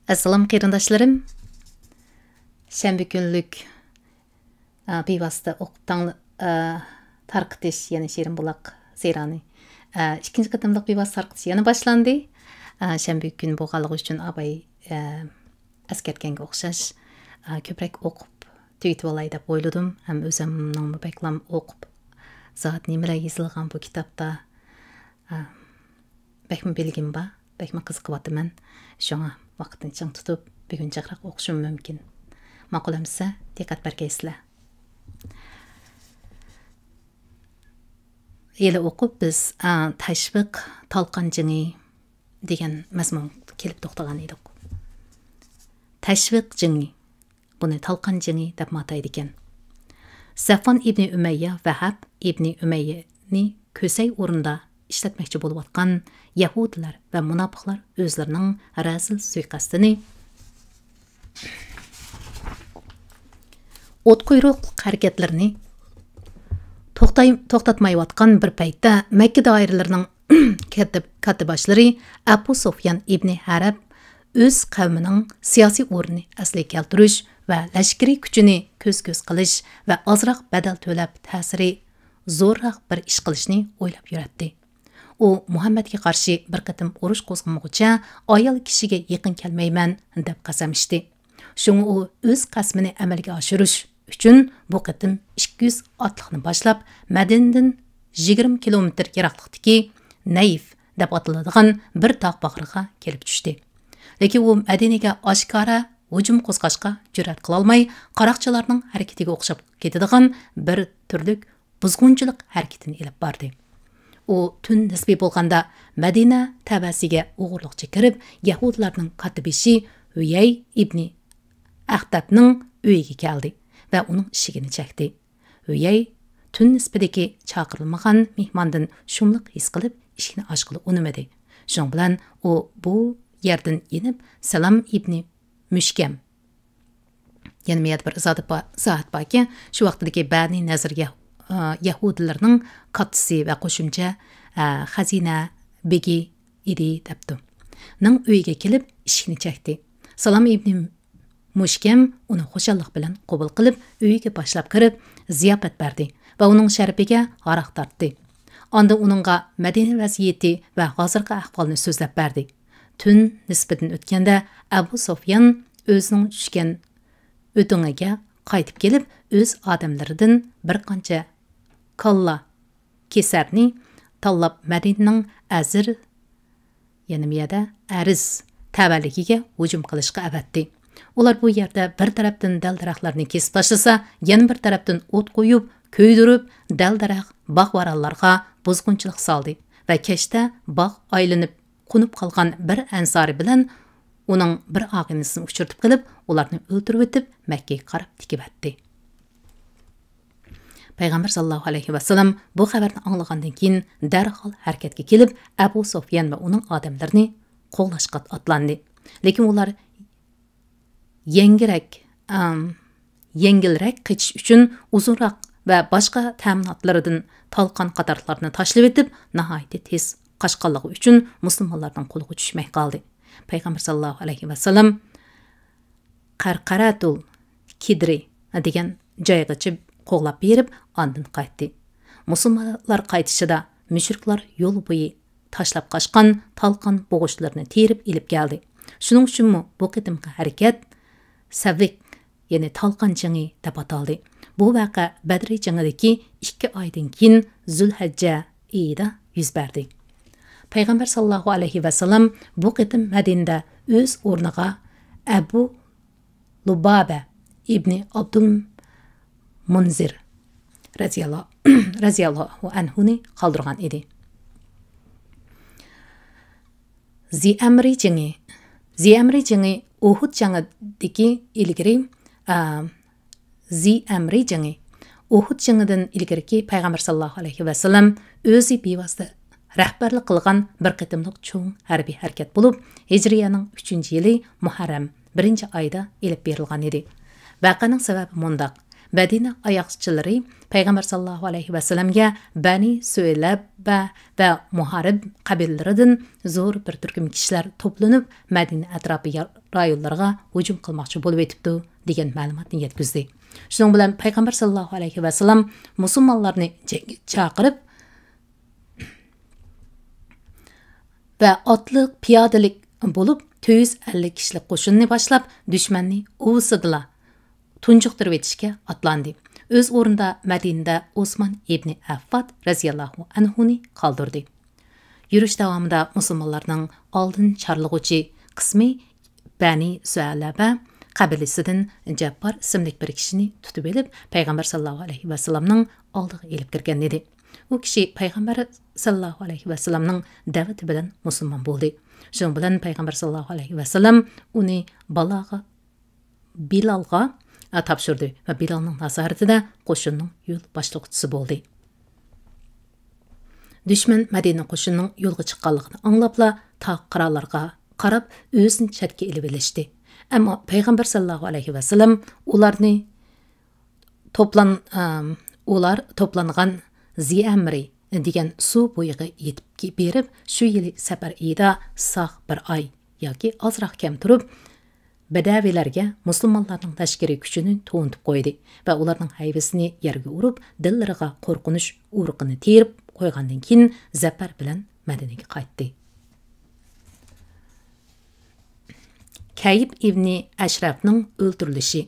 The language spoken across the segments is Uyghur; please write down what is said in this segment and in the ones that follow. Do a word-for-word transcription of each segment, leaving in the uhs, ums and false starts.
ئەسسالام قېرىنداشلىرىم. شەنبە كۈنلۈك، ئا، بىۋاسىتە ئوقۇپ تاڭلا-، ئا، تارقىتىش، يەنى شېرىن بۇلاق سېرانى، ئا، ئىككىنچى قېتىملىق بىۋاسىتە تارقىتىش يەنە باشلاندى. ئا، شەنبە كۈن بولغانلىقى ئۈچۈن ئاباي، ئا، ئەسكەرتكەنگە ئوخشاش، ئا، كۆپرەك ئوقۇپ تۈگىتىۋالاي دەپ ئويلىدىم. ھەم ئۆزۈمنىڭمۇ بەكلام ئوقۇپ، زادى نېمىلەر يېزىلغان بۇ كىتابتا، ئا، بەكمۇ بىلگۈم بار، بەكمۇ قىزىقىۋاتىمەن. شۇڭا ۋاقىتنى چىڭ تۇتۇپ، بۈگۈن جىقراق ئوقۇشۇم مۇمكىن. ماقۇل ئەمىسە، دىققەت بەرگەيسىلەر. ھېلى ئوقۇپ بىز، ئا، تەشۋىق، تالقان جېڭى دېگەن مەزمۇنغا كېلىپ توختىغان ئىدۇق. تەشۋىق جېڭى. بۇنى تالقان جېڭى دەپمۇ ئاتايدىكەن. سەفۋان ئىبنى ئۈمەييە، ۋەھەب ئىبنى ئۈمەييەنى كۆسەي ئورنىدا ئىشلەتمەكچى بولۇۋاتقان يەھۇدىيلار ۋە مۇناپىقلار ئۆزلىرىنىڭ رەزىل سۇيىقەستىنى، ئوتقۇيرۇق ھەرىكەتلىرىنى توختاي-، توختاتمايۋاتقان بىر پەيتتە، مەككە دائىرىلىرىنىڭ كاتتىب-، كاتتىباشلىرى ئەبۇ سۇفيان ئىبنى ھەرب ئۆز قەۋمىنىڭ سىياسىي ئورنىنى ئەسلىگە كەلتۈرۈش ۋە لەشكىرىي كۈچىنى كۆز-كۆز قىلىش ۋە ئازراق بەدەل تۆلەپ تەسىرى زورراق بىر ئىش قىلىشنى ئويلاپ يۈرەتتى. ئۇ مۇھەممەدكە قارشى بىر قېتىم ئۇرۇش قوزغىمىغۇچە ئايال كىشىگە يېقىن كەلمەيمەن دەپ قەسەم ئىچتى. شۇڭا ئۇ ئۆز قەسىمىنى ئەمەلگە ئاشۇرۇش ئۈچۈن بۇ قېتىم ئىككى يۈز ئاتلىقنى باشلاپ، مەدىنىدىن يىگىرمە كىلومېتىر يىراقلىقتىكى نەيف دەپ ئاتىلىدىغان بىر تاغ باغرىغا كېلىپ چۈشتى. لېكىن ئۇ مەدىنىگە ئاشكارا ھۇجۇم قوزغاشقا جۈرئەت قىلالماي، قاراقچىلارنىڭ ھەرىكىتىگە ئوخشاپ كېتىدىغان بىر تۈرلۈك بۇزغۇنچىلىق ھەرىكىتىنى ئېلىپ باردى. ئۇ تۈن نىسپى بولغاندا مەدىنە تەۋەسىگە ئوغرىلىقچە كىرىپ، يەھۇدىيلارنىڭ كاتتىبېشى ھۈيەي ئىبنى ئەختەبنىڭ ئۆيىگە كەلدى ۋە ئۇنىڭ ئىشىكىنى چەكتى. ھۈيەي تۈن نىسپىدىكى چاقىرىلمىغان مېھماندىن شۇملۇق ھېس قىلىپ، ئىشىكنى ئاچقىلى ئۇنىمىدى. شۇنىڭ بىلەن ئۇ بۇ يەردىن يېنىپ، سالام ئىبنى مۇشكەم، يەنە بۇ يەردە بىر ئىزاھات بار، ئىزاھات باركەن، شۇ ۋاقتىدىكى بەنى نەزىر يەھ-، ئا، يەھۇدىيلىرىنىڭ كاتتىسى ۋە قوشۇمچە، ئا، خەزىنە بېگى ئىدى دەپتۇ. نىڭ ئۆيىگە كېلىپ ئىشىكنى چەكتى. سالام ئىبنى مۇشكەم ئۇنى خۇشاللىق بىلەن قوبۇل قىلىپ، ئۆيىگە باشلاپ كىرىپ، زىياپەت بەردى ۋە ئۇنىڭ شەرىپىگە ھاراق تارتتى. ئاندىن ئۇنىڭغا مەدىنە ۋەزىيىتى ۋە ھازىرقى ئەھۋالنى سۆزلەپ بەردى. تۈن نىسپىدىن ئۆتكەندە، ئەبۇ سۇفيان ئۆزىنىڭ چۈشكەن ئۆتۈڭىگە قايتىپ كېلىپ، ئۆز ئادەملىرىدىن بىر قانچە كاللا كېسەرنى تاللاپ، مەدىنىنىڭ ئەزىر، يەنى مۇ يەردە ئەرز تەۋەلىكىگە ھۇجۇم قىلىشقا ئەۋەتتى. ئۇلار بۇ يەردە بىر تەرەپتىن دەل-دەرەخلەرنى كېسىپ تاشلىسا، يەنە بىر تەرەپتىن ئوت قويۇپ، كۆيدۈرۈپ، دەل-دەرەخ، باغ-ۋارانلارغا بۇزغۇنچىلىق سالدى ۋە كەچتە باغ ئايلىنىپ قونۇپ قالغان بىر ئەنسارى بىلەن ئۇنىڭ بىر ئاغىنىسىنى ئۇچرىتىپ قېلىپ، ئۇلارنى ئۆلتۈرۈۋېتىپ، مەككىگە قاراپ تىكىۋەتتى. پەيغەمبەر ساللاللاھۇ ئەلەيھى ۋەسەللەم بۇ خەۋەرنى ئاڭلىغاندىن كېيىن، دەرھال ھەرىكەتكە كېلىپ، ئەبۇ سۇفيان ۋە ئۇنىڭ ئادەملىرىنى قوغلاشقا ئاتلاندى. لېكىن ئۇلار يەڭگىرەك، ئام، يەڭگىلرەك قېچىش ئۈچۈن ئۇزۇنراق ۋە باشقا تەمىناتلىرىدىن تالقان قاتارلىقلارنى تاشلىۋېتىپ، ناھايىتى تېز قاچقانلىقى ئۈچۈن مۇسۇلمانلارنىڭ قولىغا چۈشمەي قالدى. پەيغەمبەر ساللاللاھۇ ئەلەيھى ۋەسەللەم قەرقەرەتۇل كىدرى دېگەن جايغىچە قوغلاپ بېرىپ، ئاندىن قايتتى. مۇسۇلمانلار قايتىشىدا مۈشرىكلار يول بويى تاشلاپ قاچقان تالقان بوغۇچلىرىنى تېرىپ ئېلىپ كەلدى. شۇنىڭ ئۈچۈنمۇ بۇ قېتىمقى ھەرىكەت سەۋۋىك، يەنى تالقان جېڭى دەپ ئاتالدى. بۇ ۋەقە بەدرى جېڭىدىكى ئىككى ئايدىن كېيىن زۇلھەججە ئېيىدا يۈز بەردى. پەيغەمبەر ساللاللاھۇ ئەلەيھى ۋەسەللەم بۇ قېتىم مەدىنىدە ئۆز ئورنىغا ئەبۇ لۇبابە ئىبنى ئابدۇل مۇنزىر رەزىياللا-، رەزىياللاھۇ ئەنھۇنى قالدۇرغان ئىدى. زىئەمرى جېڭى. زىئەمرى جېڭى ئۇھۇد جېڭىدىكى ئىلگىرى، ئا، زىئەمرى جېڭى. ئۇھۇد جېڭىدىن ئىلگىرىكى پەيغەمبەر ساللاللاھۇ ئەلەيھى ۋەسەللەم ئۆزى بىۋاسىتە رەھبەرلىك قىلغان بىر قېتىملىق چوڭ ھەربىي ھەرىكەت بولۇپ، ھىجرىيەنىڭ ئۈچىنچى يىلى مۇھەررەم بىرىنچى ئايدا ئېلىپ بېرىلغان ئىدى. ۋەقەنىڭ سەۋەبى مۇنداق. مەدىنە ئاياغچىلىرى پەيغەمبەر ساللاللاھۇ ئەلەيھى ۋەسەللەمگە بەنى سۇئەيلەبە ۋە مۇھارىب قەبىلىلىرىدىن زور بىر تۈركۈم كىشىلەر توپلىنىپ، مەدىنە ئەتراپى يا-، رايونلىرىغا ھۇجۇم قىلماقچى بولۇۋېتىپتۇ، دېگەن مەلۇماتنى يەتكۈزدى. شۇنىڭ بىلەن پەيغەمبەر ساللاللاھۇ ئەلەيھى ۋەسەللەم مۇسۇلمانلارنى جەڭگە چاقىرىپ، ۋە ئاتلىق، پىيادىلىك بولۇپ، تۆت يۈز ئەللىك كىشىلىك قوشۇننى باشلاپ، دۈشمەننى ئۇۋىسىدىلا تۇنجۇقتۇرۇۋېتىشكە ئاتلاندى. ئۆز ئورنىدا مەدىنىدە ئوسمان ئىبنى ئەففات رەزىياللاھۇ ئەنھۇنى قالدۇردى. يۈرۈش داۋامىدا مۇسۇلمانلارنىڭ ئالدىن چارلىغۇچى قىسمى بەنى سۇئەلەبە قەبىلىسىدىن جەببار ئىسىملىك بىر كىشىنى تۇتۇۋېلىپ، پەيغەمبەر ساللاللاھۇ ئەلەيھى ۋەسەللەمنىڭ ئالدىغا ئېلىپ كىرگەن ئىدى. ئۇ كىشى پەيغەمبەر ساللاللاھۇ ئەلەيھى ۋەسەللەمنىڭ دەۋىتى بىلەن مۇسۇلمان بولدى. شۇنىڭ بىلەن پەيغەمبەر ساللاللاھۇ ئەلەيھى ۋەسەللەم ئۇنى بالاغا، بىلالغا، ئە، تاپشۇردى ۋە بىلالنىڭ نازارىتىدە قوشۇننىڭ يول باشلىغۇچىسى بولدى. دۈشمەن مەدىنە قوشۇنىنىڭ يولغا چىققانلىقىنى ئاڭلاپلا، تاغ قىرالارغا قاراپ ئۆزىنى چەتكە ئېلىۋېلىشتى. ئەمما پەيغەمبەر ساللاللاھۇ ئەلەيھى ۋەسەللەم ئۇلارنى توپلان-، ئەم، ئۇلار توپلانغان زىئەمرى دېگەن سۇ بويىغا يېتىپ بېرىپ، شۇ يىلى سەپەر ئېيىدا ساغ بىر ئاي ياكى ئازراق كەم تۇرۇپ، بەدەۋىيلەرگە مۇسۇلمانلارنىڭ لەشكىرىي كۈچىنى تونۇتۇپ قويدى ۋە ئۇلارنىڭ ھەيۋىسىنى يەرگە ئۇرۇپ، دىللىرىغا قورقۇنچ ئۇرۇقىنى تېرىپ قويغاندىن كېيىن، زەپەر بىلەن مەدىنىگە قايتتى. كەيب ئىبنى ئەشرەفنىڭ ئۆلتۈرۈلۈشى.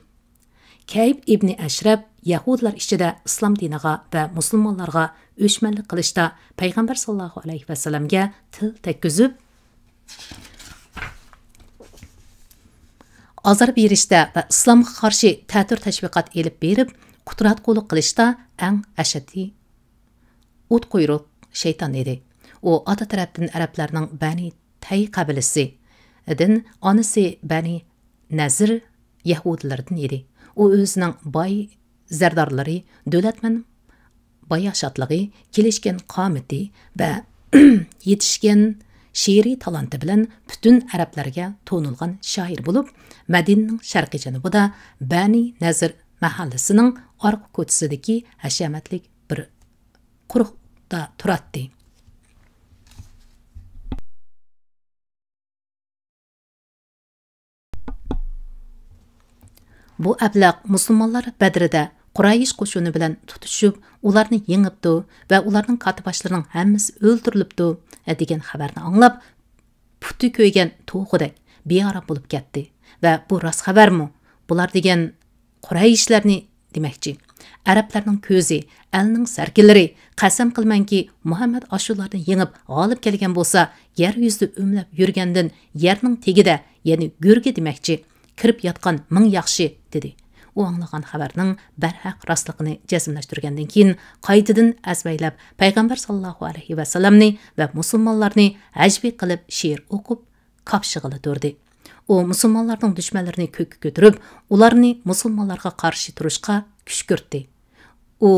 كەيب ئىبنى ئەشرەپ يەھۇدىيلار ئىچىدە ئىسلام دىنىغا ۋە مۇسۇلمانلارغا ئۆچمەنلىك قىلىشتا پەيغەمبەر ساللاللاھۇ ئەلەيھى ۋەسەللەمگە تىل تەگكۈزۈپ، ئازار بېرىشتە ۋە ئىسلامغا قارشى تەتۈر تەشۋىقات ئېلىپ بېرىپ، قۇتراتقۇلۇق قىلىشتا ئەڭ ئەشەددىي ئوت قۇيرۇق شەيتان ئىدى. ئۇ ئاتا تەرەپتىن ئەرەبلەرنىڭ بەنى تەي قەبىلىسىدىن، ئانىسى بەنى نەزىر يەھۇدىيلىرىدىن ئىدى. ئۇ ئۆزىنىڭ باي زەردارلىرى، دۆلەتمەن باياشاتلىقى، كېلىشكەن قامىتى ۋە يېتىشكەن شېئىرىي تالانتى بىلەن پۈتۈن ئەرەبلەرگە تونۇلغان شائىر بولۇپ، مەدىنىنىڭ شەرقىي جەنۇبىدا بەنى نەزىر مەھەللىسىنىڭ ئارقا كوچىسىدىكى ھەشەمەتلىك بىر قورۇقتا تۇراتتى. بۇ ئەبلەخ مۇسۇلمانلار بەدرىدە قۇرايىش قوشۇنى بىلەن تۇتۇشۇپ، ئۇلارنى يېڭىپتۇ ۋە ئۇلارنىڭ كاتتىباشلىرىنىڭ ھەممىسى ئۆلتۈرۈلۈپتۇ، دېگەن خەۋەرنى ئاڭلاپ، پۇتى كۆيگەن توخۇدەك بىئارام بولۇپ كەتتى ۋە بۇ راست خەۋەرمۇ؟ بۇلار دېگەن قۇرەيشلەرنى دېمەكچى. ئەرەبلەرنىڭ كۆزى، ئەلنىڭ سەركىلىرى، قەسەم قىلىمەنكى، مۇھەممەد ئاشۇلارنى يېڭىپ غالىب كەلگەن بولسا، يەر يۈزىدە ئۆمىلەپ يۈرگەندىن يەرنىڭ تېگىدە، يەنى گۆرگە دېمەكچى، كىرىپ ياتقان مىڭ ياخشى، دېدى. ئۇ ئاڭلىغان خەۋەرنىڭ بەرھەق راستلىقىنى جەزملەشتۈرگەندىن كېيىن، قايتىدىن ئەزۋەيلەپ، پەيغەمبەر ساللاللاھۇ ئەلەيھى ۋەسەللەمنى ۋە مۇسۇلمانلارنى ھەجۋىي قىلىپ شېئىر ئوقۇپ، كاپشىغىلى تۇردى. ئۇ مۇسۇلمانلارنىڭ دۈشمەنلىرىنى كۆككە كۆتۈرۈپ، ئۇلارنى مۇسۇلمانلارغا قارشى تۇرۇشقا كۈشكۈرتتى. ئۇ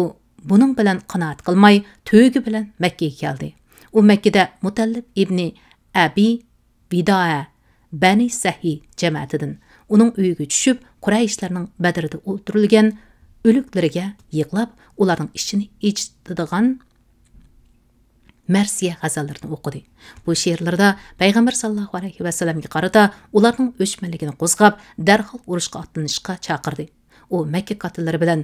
بۇنىڭ بىلەن قانائەت قىلماي، تۆگە بىلەن مەككىگە كەلدى. ئۇ مەككىدە مۇتەللىپ ئىبنى ئەبى ۋىدائە، بەنى سەھىي جەمەتىدىن، ئۇنىڭ ئۆيىگە چۈشۈپ، قۇرەيشلەرنىڭ بەدرىدە ئۆلتۈرۈلگەن ئۆلۈكلىرىگە يىغلاپ، ئۇلارنىڭ ئىچىنى ئېچىتىدىغان مەرسىيە غەزەللىرىنى ئوقۇدى. بۇ شېئىرلىرىدا پەيغەمبەر ساللاللاھۇ ئەلەيھى ۋەسەللەمگە قارىتا ئۇلارنىڭ ئۆچمەنلىكىنى قوزغاپ، دەرھال ئۇرۇشقا ئاتلىنىشقا چاقىردى. ئۇ مەككە كاتىلىرى بىلەن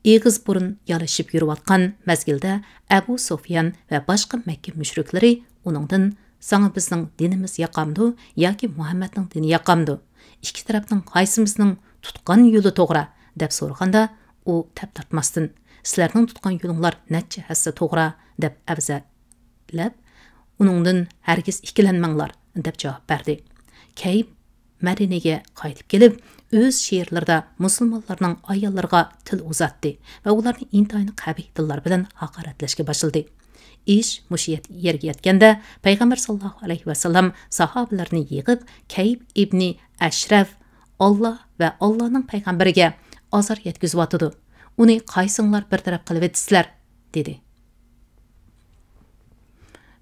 ئېغىز بۇرۇن يالىشىپ يۈرۈۋاتقان مەزگىلدە، ئەبۇ سۇفيان ۋە باشقا مەككە مۇشرىكلىرى ئۇنىڭدىن، «ساڭا بىزنىڭ دىنىمىز ياقامدۇ ياكى مۇھەممەدنىڭ دىنى ياقامدۇ؟ ئىككى تەرەپنىڭ قايسىمىزنىڭ تۇتقان يولى توغرا؟» دەپ سورىغاندا، ئۇ تەپ تارتماستىن، «سىلەرنىڭ تۇتقان يولۇڭلار نەچچە ھەسسە توغرا» دەپ ئەۋزەللەپ، «ئۇنىڭدىن ھەرگىز ئىككىلەنمەڭلار» دەپ جاۋاب بەردى. كەيب مەدىنىگە قايتىپ كېلىپ، ئۆز شېئىرلىرىدا مۇسۇلمانلارنىڭ ئاياللىرىغا تىل ئۇزاتتى ۋە ئۇلارنى ئىنتايىن قەبىھ تىللار بىلەن ھاقارەتلەشكە باشلىدى. ئىش مۇشۇ يەت-، يەرگە يەتكەندە، پەيغەمبەر ساللاللاھۇ ئەلەيھى ۋەسەللەم ساھابىلەرنى يىغىپ، كەيب ئىبنى ئەشرەف، «ئاللا ۋە ئاللانىڭ پەيغەمبىرىگە ئازار يەتكۈزۈۋاتىدۇ. ئۇنى قايسىڭلار بىر تەرەپ قىلىۋېتىسىلەر؟» دېدى.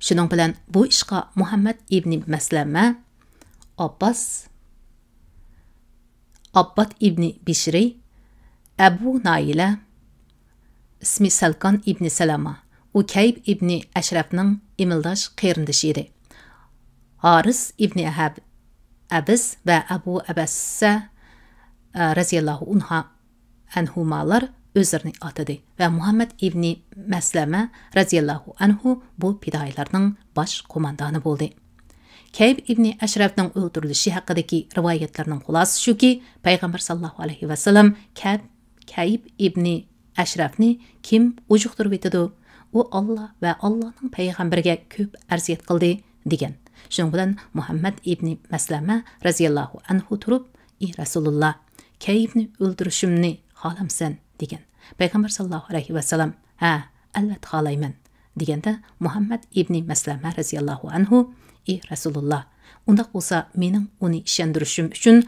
شۇنىڭ بىلەن بۇ ئىشقا مۇھەممەد ئىبنى مەسلەمە، ئابباس، ئابباد ئىبنى بىشرى، ئەبۇ ناھىلە ئىسمى سەلكان ئىبنى سەلەمە، ئۇ كەيب ئىبنى ئەشرەفنىڭ ئىمىلداش قېرىندىشى ئىدى. ھارىس ئىبنى ئەھەب، ئەبىس ۋە ئەبۇ ئەبەسسە، ئە، رەزىياللاھۇ ئۇنھا، ئەنھۇمالار ئۆزلىرىنى ئاتىدى ۋە مۇھەممەد ئىبنى مەسلەمە رەزىياللاھۇ ئەنھۇ بۇ پىدائىيلارنىڭ باش قوماندانى بولدى. كەيب ئىبنى ئەشرەفنىڭ ئۆلتۈرۈلۈشى ھەققىدىكى رىۋايەتلەرنىڭ خۇلاسىسى شۇكى، پەيغەمبەر ساللاللاھۇ ئەلەيھى ۋەسەللەم كەب-، كەيب ئىبنى ئەشرەفنى كىم ئۇجۇقتۇرۇۋېتىدۇ؟ ئۇ ئاللا ۋە ئاللانىڭ پەيغەمبىرىگە كۆپ ئەرزىيەت قىلدى، دېگەن. شۇنىڭ بىلەن مۇھەممەد ئىبنى مەسلەمە رەزىياللاھۇ ئەنھۇ تۇرۇپ، ئى رەسۇلۇللا، كەيبنى ئۆلتۈرۈشۈمنى خالامسەن؟ دېگەن. پەيغەمبەر ساللاللاھۇ ئەلەيھى ۋەسەللەم، ھە، ئەلۋەتتە خالايمەن، دېگەندە، مۇھەممەد ئىبنى مەسلەمە رەزىياللاھۇ ئەنھۇ، ئى رەسۇلۇللا، ئۇنداق بولسا مېنىڭ ئۇنى ئىشەندۈرۈشۈم ئۈچۈن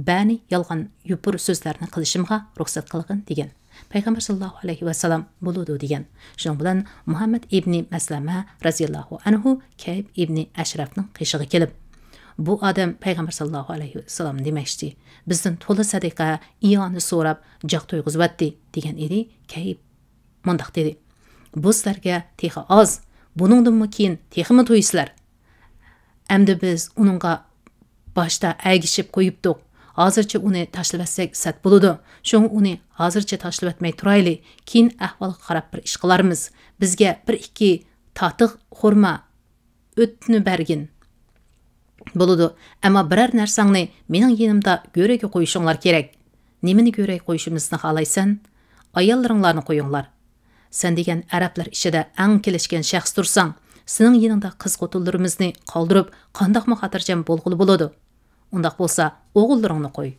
بەنى يالغان يوپۇر سۆزلەرنى قىلىشىمغا رۇخسەت قىلغىن، دېگەن. پەيغەمبەر ساللاللاھۇ ئەلەيھى ۋەسەللەم بولىدۇ، دېگەن. شۇنىڭ بىلەن مۇھەممەد ئىبنى مەسلەمە رەزىياللاھۇ ئەنھۇ كەيب ئىبنى ئەشرەفنىڭ قېشىغا كېلىپ، بۇ ئادەم پەيغەمبەر ساللاللاھۇ ئەلەيھى ۋەسەللەم دېمەكچى، بىزدىن تولا سەدىقە، ئىئانە سوراپ، جاق تويغۇزۇۋەتتى، دېگەن ئىدى. كەيب مۇنداق دېدى، بۇ سىلەرگە تېخى ئاز، بۇنىڭدىنمۇ كېيىن تېخىمۇ تويىسىلەر. ئەمدى بىز ئۇنىڭغا باشتا ئەگىشىپ قويۇپتۇق. ھازىرچە ئۇنى تاشلىۋەتسەك سەت بولىدۇ. شۇڭا ئۇنى ھازىرچە تاشلىۋەتمەي تۇرايلى. كېيىن ئەھۋالغا قاراپ بىر ئىش قىلارمىز. بىزگە بىر ئىككى تاتىق خورما ئۆتنە بەرگىن. بولىدۇ. ئەمما بىرەر نەرسەڭنى مېنىڭ يېنىمدا گۆرۈگە قويۇشۇڭلار كېرەك. نېمىنى گۆرۈگە قويۇشىمىزنى خالايسەن؟ ئاياللىرىڭلارنى قويۇڭلار. سەن دېگەن ئەرەبلەر ئىچىدە ئەڭ كېلىشكەن شەخس تۇرساڭ، سېنىڭ يېنىڭدا قىز خوتۇنلىرىمىزنى قالدۇرۇپ، قانداقمۇ خاتىرجەم بولغىلى بولىدۇ؟ ئۇنداق بولسا، ئوغۇللىرىڭنى قوي.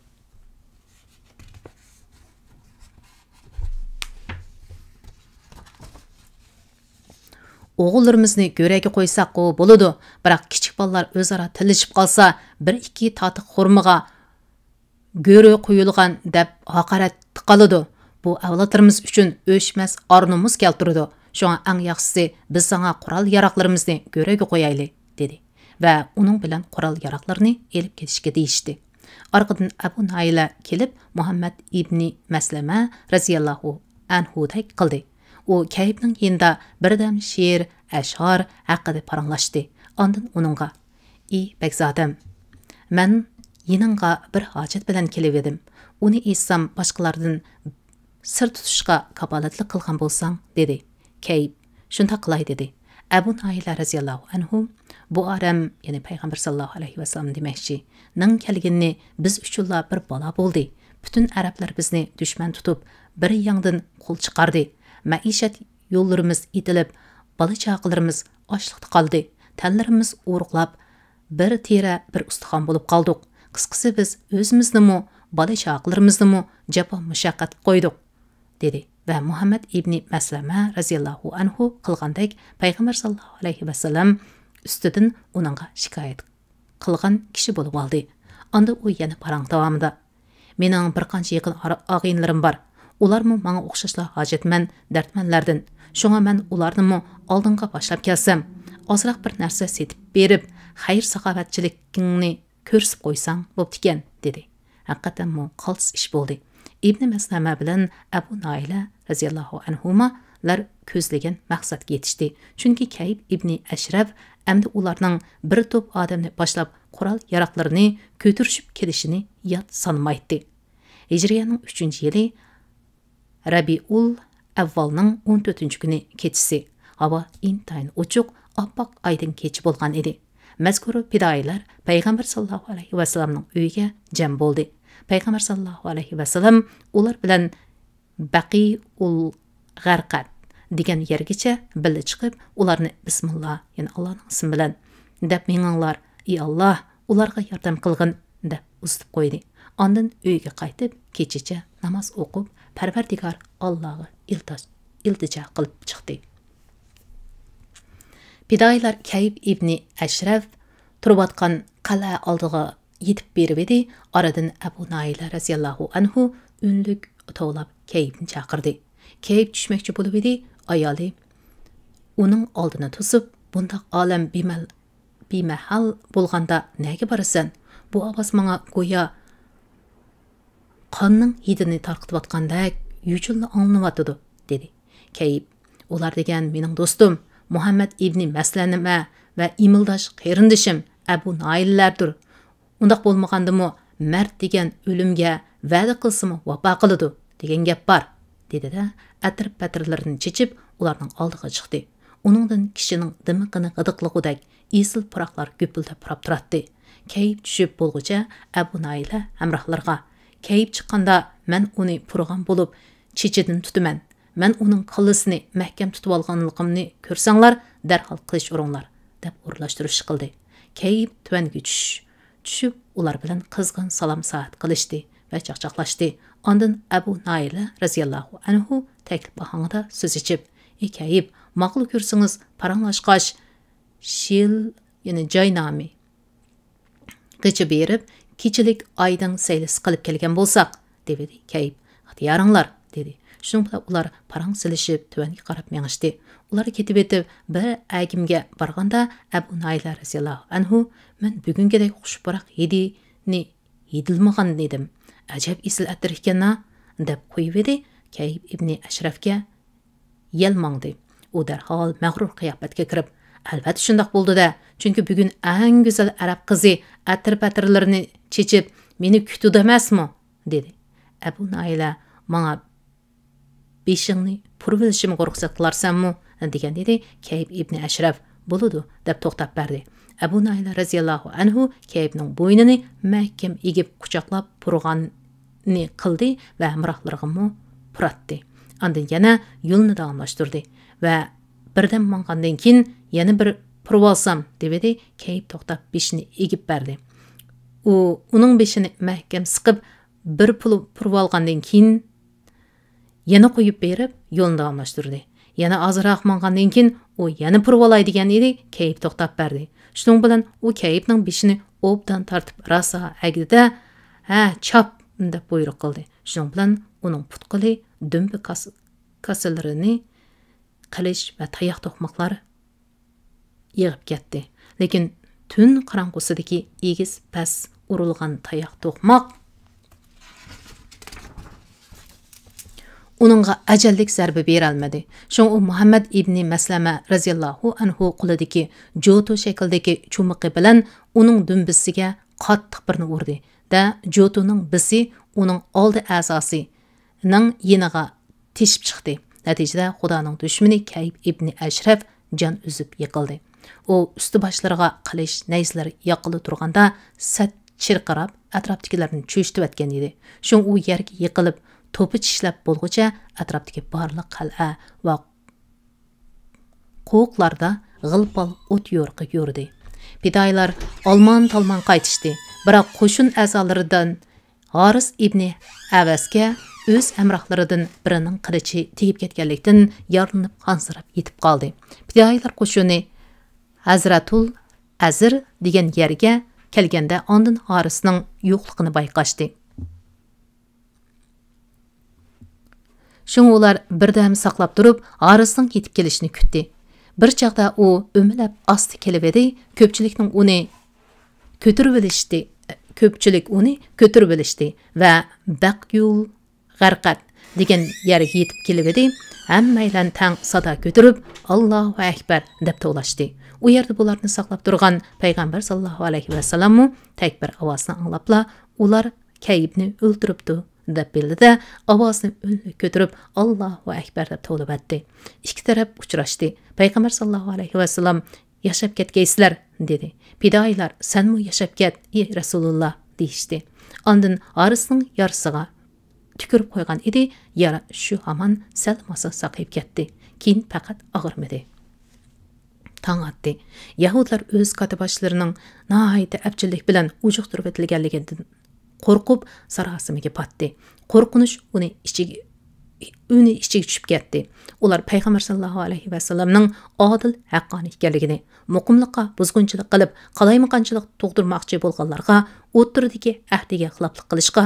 ئوغۇللىرىمىزنى گۆرۈگە قويساققۇ بولىدۇ، بىراق كىچىك بالىلار ئۆزئارا تىللىشىپ قالسا، بىر ئىككى تاتىق خورمىغا گۆرۈ قويۇلغان دەپ ھاقارەت قىلىدۇ. بۇ ئەۋلادلىرىمىز ئۈچۈن ئۆچمەس ئار-نومۇس كەلتۈرىدۇ. شۇڭا ئەڭ ياخشىسى، بىز ساڭا قورال-ياراغلىرىمىزنى گۆرۈگە قويايلى، دېدى ۋە ئۇنىڭ بىلەن قورال-ياراغلىرىنى ئېلىپ كېتىشكە دېيىشتى. ئارقىدىن ئەبۇ ناھىلە كېلىپ، مۇھەممەد ئىبنى مەسلەمە رەزىياللاھۇ ئەنھۇدەك قىلدى. ئۇ كەيپنىڭ يېنىدا بىردەم شېئىر، ئەشئار ھەققىدە پاراڭلاشتى. ئاندىن ئۇنىڭغا، ئى بەگزادەم، مەن يېنىڭغا بىر ھاجەت بىلەن كېلىۋىدىم. ئۇنى ئېيتسام، باشقىلاردىن سىر تۇتۇشقا كاپالەتلىك قىلغان بولساڭ، دېدى. كەيپ، شۇنداق قىلاي، دېدى. ئەبۇ ناھىلە رەزىياللاھۇ ئەنھۇ، بۇ ئادەم، يەنى پەيغەمبەر ساللاللاھۇ ئەلەيھى ۋەسەللەم دېمەكچى، نىڭ كەلگىنى بىز ئۈچۈنلا بىر بالا بولدى. پۈتۈن ئەرەبلەر بىزنى دۈشمەن تۇتۇپ، بىر ياڭدىن قول چىقاردى. مەئىشەت يوللىرىمىز ئېتىلىپ، بالا-چاقىلىرىمىز ئاچلىقتا قالدى. تەنلىرىمىز ئورۇقلاپ، بىر تېرە، بىر ئۇستىخان بولۇپ قالدۇق. قىسقىسى، بىز ئۆزىمىزنىمۇ، بالا-چاقىلىرىمىزنىمۇ جاپا-مۇشەققەتكە قويدۇق، دېدى ۋە مۇھەممەد ئىبنى مەسلەمە رەزىياللاھۇ ئەنھۇ قىلغاندەك پەيغەمبەر ساللاللاھۇ ئەلەيھى ۋەسەللەم ئۈستىدىن ئۇنىڭغا شىكايەت قىلغان كىشى بولۇۋالدى. ئاندىن ئۇ يەنە پاراڭ داۋامىدا، مېنىڭ بىر قانچە يېقىن ئارا-، ئاغىنىلىرىم بار. ئۇلارمۇ ماڭا ئوخشاشلا ھاجەتمەن، دەردمەنلەردىن. شۇڭا مەن ئۇلارنىمۇ ئالدىڭغا باشلاپ كەلسەم، ئازراق بىر نەرسە سېتىپ بېرىپ، خەير-ساخاۋەتچىلىكىڭنى كۆرسىتىپ قويساڭ بوپتىكەن، دېدى. ھەقىقەتەنمۇ قالتىس ئىش بولدى. ئىبنى مەسلەمە بىلەن ئەبۇ ناھىلە رەزىياللاھۇ ئەنھۇمالار كۆزلىگەن مەقسەتكە يېتىشتى. چۈنكى كەيب ئىبنى ئەشرەف ئەمدى ئۇلارنىڭ بىر توپ ئادەمنى باشلاپ قورال-ياراغلىرىنى كۆتۈرۈشۈپ كېلىشىنى يات سانىمايتتى. ھىجرىيەنىڭ ئۈچىنچى يىلى رەبىئۇل ئەۋۋالنىڭ ئون تۆتىنچى كۈنى كېچىسى. ھاۋا ئىنتايىن ئوچۇق، ئاپئاق ئايدىڭ كېچە بولغان ئىدى. مەزكۇر پىدائىيلار پەيغەمبەر ساللاللاھۇ ئەلەيھى ۋەسەللەمنىڭ ئۆيىگە جەم بولدى. پەيغەمبەر ساللاللاھۇ ئەلەيھى ۋەسەللەم ئۇلار بىلەن بەقىئۇل غەرقەد دېگەن يەرگىچە بىللە چىقىپ، ئۇلارنى بىسمىللا، يەنى ئاللانىڭ ئىسمى بىلەن، دەپ مېڭىڭلار، ئى ئاللا، ئۇلارغا ياردەم قىلغىن، دەپ ئۇزىتىپ قويدى. ئاندىن ئۆيىگە قايتىپ، كېچىچە ناماز ئوقۇپ، پەرۋەردىگار ئاللاغا ئىلتىج-، ئىلتىجا قىلىپ چىقتى. پىدائىيلار كەيب ئىبنى ئەشرەف تۇرۇۋاتقان قەلئە ئالدىغا يېتىپ بېرىۋىدى. ئارىدىن ئەبۇ ناھىلە رەزىياللاھۇ ئەنھۇ ئۈنلۈك توۋلاپ كەيبنى چاقىردى. كەيب چۈشمەكچى بولۇۋىدى، ئايالى ئۇنىڭ ئالدىنى توسۇپ، بۇنداق ئالەم بىمەل-، بىمەھەل بولغاندا نەگە بارىسەن؟ بۇ ئاۋاز ماڭا گويا قاننىڭ ھىدىنى تارقىتىۋاتقاندەك يوچۇنلا ئاڭلىنىۋاتىدۇ، دېدى. كەيپ، ئۇلار دېگەن مېنىڭ دوستۇم، مۇھەممەد ئىبنى مەسلەمە ۋە ئىمىلداش قېرىندىشىم ئەبۇ نايىللەردۇر. ئۇنداق بولمىغاندىمۇ، مەرد دېگەن ئۆلۈمگە ۋەدە قىلسىمۇ ۋاپا قىلىدۇ، دېگەن گەپ بار، دېدى-دە، ئەتىر-پەتىرلىرىنى چېچىپ، ئۇلارنىڭ ئالدىغا چىقتى. ئۇنىڭدىن كىشىنىڭ دىمىقىنى غىدىقلىغۇدەك ئېسىل پۇراقلار گۈپۈلدەپ پۇراپ تۇراتتى. كەيپ چۈشۈپ بولغۇچە ئەبۇ نايىلە ھەمراھلىرىغا، كەيپ چىققاندا مەن ئۇنى پۇرىغان بولۇپ، چېچىدىن تۇتىمەن. مەن ئۇنىڭ كاللىسىنى مەھكەم تۇتۇۋالغانلىقىمنى كۆرسەڭلار، دەرھال قىلىچ ئۇرۇڭلار، دەپ ئورۇنلاشتۇرۇش قىلدى. كەيپ تۆۋەنگە چۈش-، چۈشۈپ، ئۇلار بىلەن قىزغىن سالام-سائەت قىلىشتى ۋە چاقچاقلاشتى. ئاندىن ئەبۇ نايىلە رەزىياللاھۇ ئەنھۇ تەكلىپ ئاھاڭىدا سۆز ئېچىپ، ئى كەيپ، ماقۇل كۆرسىڭىز، پاراڭلاشقاچ، شىل، يەنى جاي نامى غىچە بېرىپ، كېچىلىك ئايدىڭ سەيلىسى قىلىپ كەلگەن بولساق، دېۋىدى كەيپ. ئىختىيارىڭلار، دېدى. شۇنىڭ بىلەن ئۇلار پاراڭ سېلىشىپ، تۆۋەنگە قاراپ مېڭىشتى. ئۇلار كېتىۋېتىپ، بىر ئەگىمگە بارغاندا، ئەبۇ نايىلە رەزىياللاھۇ ئەنھۇ، مەن بۈگۈنكىدەك خۇش پۇراق ھىدىنى ھىدلىمىغان ئىدىم. ئەجەب ئېسىل ئەتىر ئىكەن-ھە، دەپ قويۇۋىدى كەيپ ئىبنى ئەشرەفكە. يەل ماڭدى. ئۇ دەرھال مەغرۇر قىياپەتكە كىرىپ، ئەلۋەتتە شۇنداق بولىدۇ-دە، چۈنكى بۈگۈن ئەڭ گۈزەل ئەرەب قىزى ئەتىر-پەتىرلىرىنى چېچىپ، مېنى كۈتىدۇ ئەمەسمۇ؟ دېدى. ئەبۇ نايىلە، ماڭا بېشىڭنى پۇرىۋېلىشىمغا رۇخسەت قىلارسەنمۇ؟ دېگەن ئىدى. كەيپ ئىبنى ئەشرەف، بولىدۇ، دەپ توختاپ بەردى. ئەبۇ نايىلە رەزىياللاھۇ ئەنھۇ كەيپنىڭ بوينىنى مەھكەم ئېگىپ قۇچاقلاپ پۇرىغاننى قىلدى ۋە ھەمراھلىرىغىمۇ پۇراتتى. ئاندىن يەنە يولىنى داۋاملاشتۇردى ۋە بىردەم ماڭغاندىن كېيىن يەنە بىر پۇرىۋالسام، دېۋىدى. كەيپ توختاپ بېشىنى ئېگىپ بەردى. ئۇ ئۇنىڭ بېشىنى مەھكەم سىقىپ، بىر پۇل پۇرىۋالغاندىن كېيىن، يەنە قويۇپ بېرىپ، يولىنى داۋاملاشتۇردى. يەنە ئازراق ماڭغاندىن كېيىن، ئۇ يەنە پۇرىۋالاي دېگەن ئىدى، كەيپ توختاپ بەردى. شۇنىڭ بىلەن ئۇ كەيپنىڭ بېشىنى ئوبدان تارتىپ راسا ئەگدى-دە، ھە، چاپ! دەپ بۇيرۇق قىلدى. شۇنىڭ بىلەن ئۇنىڭ پۇت-قولى، دۈمبە كاس-، كاسىلىرىنى قىلىچ ۋە تاياق توقماقلار يىغىپ كەتتى. لېكىن تۈن قاراڭغۇسىدىكى ئېگىز پەس ئۇرۇلغان تاياق توقماق ئۇنىڭغا ئەجەللىك زەربە بېرەلمىدى. شۇڭا ئۇ مۇھەممەد ئىبنى مەسلەمە رەزىياللاھۇ ئەنھۇ قولىدىكى جوتۇ شەكلىدىكى چۇمىقى بىلەن ئۇنىڭ دۈمبىسىگە قاتتىق بىرنى ئۇردى-دە، جوتۇنىڭ بىسى ئۇنىڭ ئالدى ئەزاسىنىڭ يېنىغا تېشىپ چىقتى. نەتىجىدە، خۇدانىڭ دۈشمىنى كەيپ ئىبنى ئەشرەف جان ئۈزۈپ يىقىلدى. ئۇ ئۈستى باشلىرىغا قىلىچ، نەيزىلەر ياققىلى تۇرغاندا، سەت چىرقىراپ، ئەتراپتىكىلەرنى چۆچۈتۈۋەتكەن ئىدى. شۇڭا ئۇ يەرگە يىقىلىپ، توپا چىشلەپ بولغۇچە ئەتراپتىكى بارلىق قەلئە ۋە قوۋۇقلاردا غىل-پال ئوت يورۇقى يورۇدى. پىدائىيلار ئالمان-تالمان قايتىشتى. بىراق قوشۇن ئەزالىرىدىن ھارىس ئىبنى ئەۋەسكە ئۆز ھەمراھلىرىدىن بىرىنىڭ قىلىچى تېگىپ كەتكەنلىكتىن، يارىلىنىپ قانسىراپ يېتىپ قالدى. پىدائىيلار قوشۇنى ھەزرەتۇل ئەزىر دېگەن يەرگە كەلگەندە، ئاندىن ھارىسنىڭ يوقلۇقىنى بايقاشتى. شۇڭا ئۇلار بىردەم ساقلاپ تۇرۇپ، ھارىسنىڭ يېتىپ كېلىشىنى كۈتتى. بىر چاغدا ئۇ ئۆمىلەپ ئاستا كېلىۋىدى، كۆپچىلىكنىڭ ئۇنى كۆتۈرۈۋېلىشتى، كۆپچىلىك ئۇنى كۆتۈرۈۋېلىشتى ۋە بەقيۇل غەرقەد دېگەن يەرگە يېتىپ كېلىۋىدى. ھەممەيلەن تەڭ سادا كۆتۈرۈپ، «ئاللاھۇ ئەكبەر» دەپ توۋلاشتى. ئۇ يەردە بۇلارنى ساقلاپ تۇرغان پەيغەمبەر ساللاللاھۇ ئەلەيھى ۋەسەللەممۇ تەكبىر ئاۋازىنى ئاڭلاپلا، ئۇلار كەيپنى ئۆلتۈرۈپتۇ، دەپ بىلدى-دە، ئاۋازىنى ئۈنلۈك كۆتۈرۈپ، «ئاللاھۇ ئەكبەر» دەپ توۋلىۋەتتى. ئىككى تەرەپ ئۇچراشتى. پەيغەمبەر ساللاللاھۇ ئەلەيھى ۋەسەللەم، «ياشاپ كەتكەيسىلەر» دېدى. پىدائىيلار، «سەنمۇ ياشاپ كەت، ئى رەسۇلۇللا» دېيىشتى. ئاندىن ھارىسنىڭ يارىسىغا تۈكۈرۈپ قويغان ئىدى، يارا شۇ ھامان سەل ماسا ساقىيىپ كەتتى. كېيىن پەقەت ئاغرىمىدى. تاڭ ئاتتى. يەھۇدىيلار ئۆز كاتتىباشلىرىنىڭ ناھايىتى ئەپچىللىك بىلەن ئۇجۇقتۇرۇۋېتىلگەنلىكىدىن قورقۇپ، ساراسىمىگە پاتتى. قورقۇنچ ئۇنى ئىچىگە، ئۇنى ئىچىگە چۈشۈپ كەتتى. ئۇلار پەيغەمبەر ساللاللاھۇ ئەلەيھى ۋەسەللەمنىڭ ئادىل، ھەققانىي ئىكەنلىكىنى، مۇقىملىققا بۇزغۇنچىلىق قىلىپ، قالايمىقانچىلىق تۇغدۇرماقچى بولغانلارغا، ئوتتۇرىدىكى ئەھدىگە خىلاپلىق قىلىشقا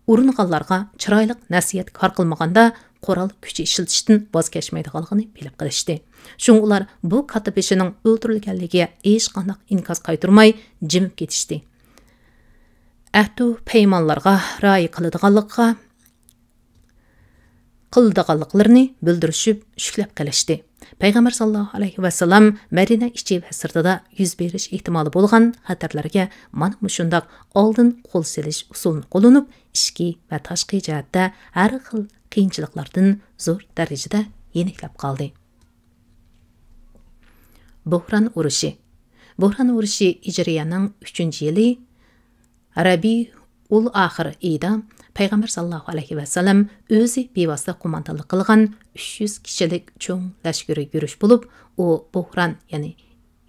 ئۇرۇنغانلارغا چىرايلىق نەسىھەت كار قىلمىغاندا، قورال كۈچى ئىشلىتىشتىن ۋاز كەچمەيدىغانلىقىنى بىلىپ قېلىشتى. شۇڭا ئۇلار بۇ كاتتىبېشىنىڭ ئۆلتۈرۈلگەنلىكىگە ھېچقانداق ئىنكاس قايتۇرماي، جىمىپ كېتىشتى. ئەھدۇ پەيمانلارغا رىئايە قىلىدىغانلىققا، قىلىدىغانلىقلىرىنى بىلدۈرۈشۈپ شۈكلەپ قېلىشتى. پەيغەمبەر ساللاللاھۇ ئەلەيھى ۋەسەللەم مەدىنە ئىچى ۋە سىرتىدا يۈز بېرىش ئېھتىمالى بولغان خەتەرلەرگە مانا مۇشۇنداق ئالدىن قول سېلىش ئۇسۇلىنى قوللىنىپ، ئىچكى ۋە تاشقى جەھەتتە ھەر خىل قىيىنچىلىقلاردىن زور دەرىجىدە يېنىكلەپ قالدى. بۇھران ئۇرۇشى. بۇھران ئۇرۇشى ھىجرىيەنىڭ ئۈچىنچى يىلى رەبىئۇل ئاخىر ئېيىدا پەيغەمبەر ساللاللاھۇ ئەلەيھى ۋەسەللەم ئۆزى بىۋاسىتە قوماندانلىق قىلغان ئۈچ يۈز كىشىلىك چوڭ لەشكىرىي يۈرۈش بولۇپ، ئۇ بۇھران، يەنى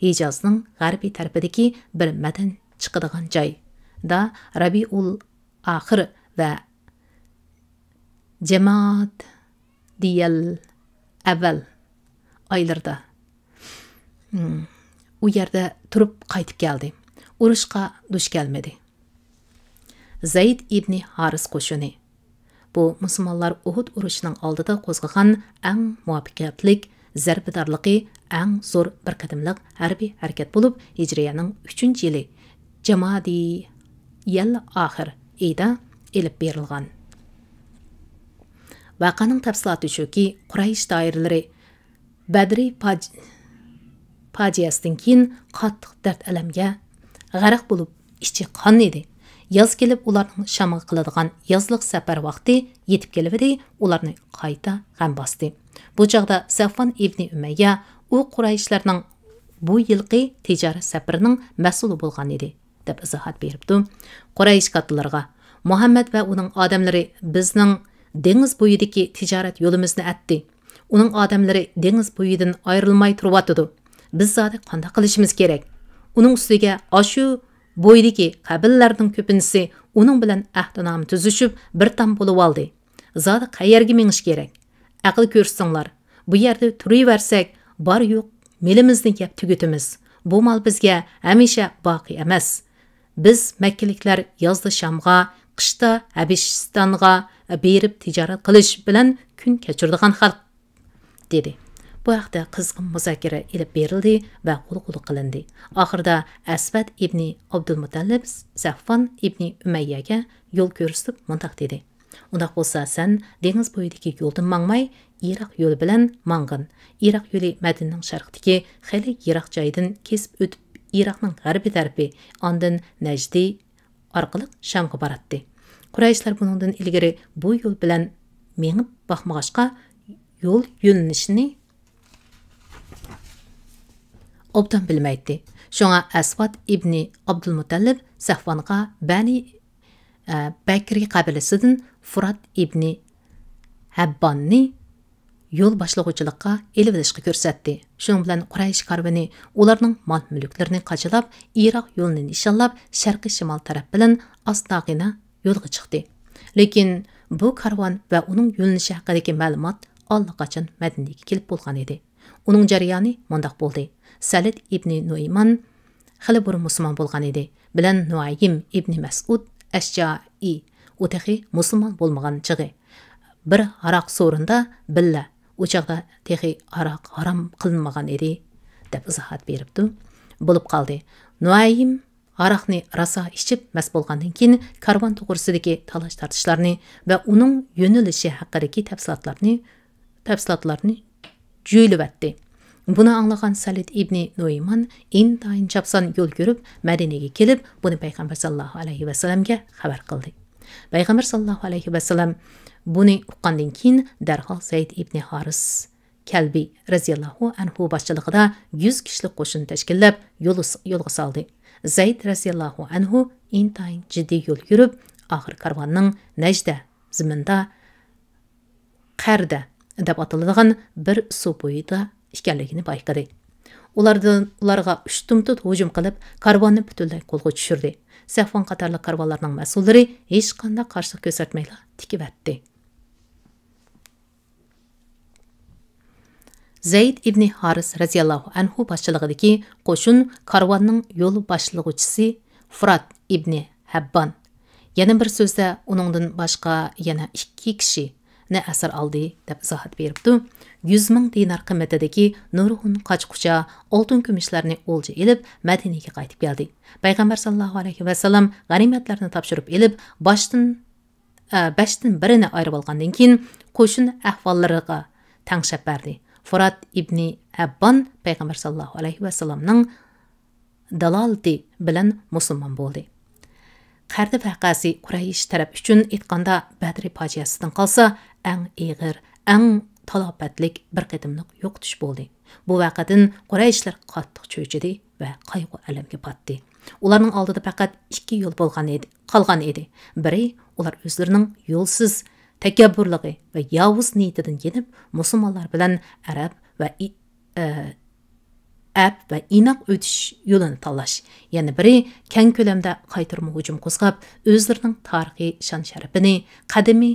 ھىجازنىڭ غەربىي تەرىپىدىكى بىر مەدەن چىقىدىغان جايدا رەبىئۇل ئاخىر ۋە جامادىيەل ئەۋۋەل ئايلىرىدا، ھىم، ئۇ يەردە تۇرۇپ قايتىپ كەلدى. ئۇرۇشقا دۇچ كەلمىدى. زەيد ئىبنى ھارىس قوشۇنى. بۇ مۇسۇلمانلار ئۇھۇد ئۇرۇشىنىڭ ئالدىدا قوزغىغان ئەڭ مۇۋەپپەقىيەتلىك، زەربىدارلىقى ئەڭ زور بىر قېتىملىق ھەربىي ھەرىكەت بولۇپ، ھىجرىيەنىڭ ئۈچىنچى يىلى جامادىيەل ئاخىر ئېيىدا ئېلىپ بېرىلغان. ۋەقەنىڭ تەپسىلاتى شۇكى، قۇرەيش دائىرىلىرى بەدرى پاج-، پاجىئەسىدىن كېيىن قاتتىق دەرد-ئەلەمگە غەرق بولۇپ، ئىچى قان ئىدى. ياز كېلىپ، ئۇلارنىڭ شامغا قىلىدىغان يازلىق سەپەر ۋاقتى يېتىپ كېلىۋىدى، ئۇلارنى قايتا غەم باستى. بۇ چاغدا سەفۋان ئىبنى ئۈمەييە، ئۇ قۇرەيشلەرنىڭ بۇ يىلقى تىجارەت سەپىرىنىڭ مەسئۇلى بولغان ئىدى، دەپ ئىزاھات بېرىپتۇ. قۇرەيش كاتتىلىرىغا، مۇھەممەد ۋە ئۇنىڭ ئادەملىرى بىزنىڭ دېڭىز بويىدىكى تىجارەت يولىمىزنى ئەتتى. ئۇنىڭ ئادەملىرى دېڭىز بويىدىن ئايرىلماي تۇرۇۋاتىدۇ. بىز زادى قانداق قىلىشىمىز كېرەك؟ ئۇنىڭ ئۈستىگە ئاشۇ بويدىكى قەبىلىلەرنىڭ كۆپىنچىسى ئۇنىڭ بىلەن ئەھدىنامە تۈزۈشۈپ، بىر تام بولۇۋالدى. زادى قەيەرگە مېڭىش كېرەك؟ ئەقىل كۆرسىتىڭلار. بۇ يەردە تۇرۇۋەرسەك، بار-يوق مېلىمىزنى يەپ تۈگىتىمىز. بۇ مال بىزگە ھەمىشە باقىي ئەمەس. بىز مەككىلىكلەر يازدا شامغا، قىشتا ھەبىشىستانغا بېرىپ تىجارەت قىلىش بىلەن كۈن كەچۈرىدىغان خەلق، دېدى. بۇ ھەقتە قىزغىن مۇزاكىرە ئېلىپ بېرىلدى ۋە غۇلغۇلا قىلىندى. ئاخىرىدا ئەسۋەد ئىبنى ئابدۇلمۇتەللىپ سەفۋان ئىبنى ئۈمەييەگە يول كۆرسىتىپ مۇنداق دېدى: ئۇنداق بولسا، سەن دېڭىز بويىدىكى يولدىن ماڭماي، ئىراق يولى بىلەن ماڭغىن. ئىراق يولى مەدىنىنىڭ شەرقىدىكى خېلى يىراق جايدىن كېسىپ ئۆتۈپ، ئىراقنىڭ غەربىي تەرىپى، ئاندىن نەجدى ئارقىلىق شامغا باراتتى. قۇرەيشلەر بۇنىڭدىن ئىلگىرى بۇ يول بىلەن مېڭىپ باقمىغاچقا، يول يۆنىلىشىنى ئوبدان بىلمەيتتى. شۇڭا ئەسۋاد ئىبنى ئابدۇلمۇتەللىپ سەفۋانغا بەنى، ئە، بەكرى قەبىلىسىدىن فۇرات ئىبنى ھەبباننى يول باشلىغۇچىلىققا ئېلىۋېلىشقا كۆرسەتتى. شۇنىڭ بىلەن قۇرەيش كارۋىنى ئۇلارنىڭ مال-مۈلۈكلىرىنى قاچىلاپ، ئىراق يولىنى نىشانلاپ، شەرقىي شىمال تەرەپ بىلەن ئاستاغىنە يولغا چىقتى. لېكىن بۇ كارۋان ۋە ئۇنىڭ يۆنىلىشى ھەققىدىكى مەلۇمات ئاللىقاچان مەدىنىگە كېلىپ بولغان ئىدى. ئۇنىڭ جەريانى مۇنداق بولدى. سەلىت ئىبنى نۇئيمان خېلى بۇرۇن مۇسۇلمان بولغان ئىدى. بىلەن نۇئەيم ئىبنى مەسئۇد ئەشجائى، ئۇ تېخى مۇسۇلمان بولمىغان چېغى، بىر ھاراق سورۇندا بىللە، ئۇ چاغدا تېخى ھاراق ھارام قىلىنمىغان ئىدى، دەپ ئىزاھات بېرىپتۇ. بولۇپ قالدى. نۇئەيم ھاراقنى راسا ئىچىپ مەست بولغاندىن كېيىن، كارۋان توغرىسىدىكى تالاش-تارتىشلارنى ۋە ئۇنىڭ يۆنىلىشى ھەققىدىكى تەپسىلاتلارنى، تەپسىلاتلارنى جۆيلۈۋەتتى. بۇنى ئاڭلىغان سەلىت ئىبنى نۇئيمان ئىنتايىن چاپسان يول يۈرۈپ، مەدىنىگە كېلىپ، بۇنى پەيغەمبەر ساللاللاھۇ ئەلەيھى ۋەسەللەمگە خەۋەر قىلدى. پەيغەمبەر ساللاللاھۇ ئەلەيھى ۋەسەللەم بۇنى ئۇققاندىن كېيىن، دەرھال زەيد ئىبنى ھارىس كەلبى رەزىياللاھۇ ئەنھۇ باشچىلىقىدا يۈز كىشىلىك قوشۇن تەشكىللەپ، يول-، يولغا سالدى. زەيد رەزىياللاھۇ ئەنھۇ ئىنتايىن جىددىي يول يۈرۈپ، ئاخىر كارۋاننىڭ نەجدە زېمىندا قەردە دەپ ئاتىلىدىغان بىر سۇ بويىدا ئىكەنلىكىنى بايقىدى. ئۇلاردىن، ئۇلارغا ئۇشتۇمتۇت ھۇجۇم قىلىپ، كارۋاننى پۈتۈنلەي قولغا چۈشۈردى. سەفۋان قاتارلىق كارۋانلارنىڭ مەسئۇللىرى ھېچقانداق قارشىلىق كۆرسەتمەيلا تىكىۋەتتى. زەيد ئىبنى ھارىس رەزىياللاھۇ ئەنھۇ باشچىلىقىدىكى قوشۇن كارۋاننىڭ يول باشلىغۇچىسى فۇرات ئىبنى ھەببان، يەنە بىر سۆزدە، ئۇنىڭدىن باشقا يەنە ئىككى كىشى ئەسىر ئالدى، دەپ ئىزاھات بېرىپتۇ. يۈز مىڭ دىنار قىممىتىدىكى نۇرغۇن قاچا-قۇچا، ئالتۇن-كۈمۈشلەرنى ئولجا ئېلىپ، مەدىنىگە قايتىپ كەلدى. پەيغەمبەر ساللاللاھۇ ئەلەيھى ۋەسەللەم غەنىيمەتلەرنى تاپشۇرۇپ ئېلىپ، باشتىن، ئە، بەشتىن بىرىنى ئايرىۋالغاندىن كېيىن، قوشۇن ئەھۋاللىرىغا تەڭشەپ بەردى. فۇرات ئىبنى ئەببان پەيغەمبەر ساللاللاھۇ ئەلەيھى ۋەسەللەمنىڭ دالالىتى بىلەن مۇسۇلمان بولدى. قەردە ۋەقەسى قۇرەيش تەرەپ ئۈچۈن ئېيتقاندا بەدرى پاجىئەسىدىن قالسا ئەڭ ئېغىر، ئەڭ تالاپەتلىك بىر قېتىملىق يوقىتىش بولدى. بۇ ۋەقەدىن قۇرەيشلەر قاتتىق چۆچۈدى ۋە قايغۇ-ئەلەمگە پاتتى. ئۇلارنىڭ ئالدىدا پەقەت ئىككى يول بولغان ئىدى، قالغان ئىدى. بىرى، ئۇلار ئۆزلىرىنىڭ يولسىز تەكەببۇرلۇقى ۋە ياۋۇز نىيىتىدىن يېنىپ، مۇسۇلمانلار بىلەن ئەرەب ۋە ئى-، ئە، ئەپ ۋە ئىناق ئۆتۈش يولىنى تاللاش. يەنە بىرى، كەڭ كۆلەمدە قايتۇرما ھۇجۇم قوزغاپ، ئۆزلىرىنىڭ تارىخىي شان-شەرىپىنى، قەدىمىي،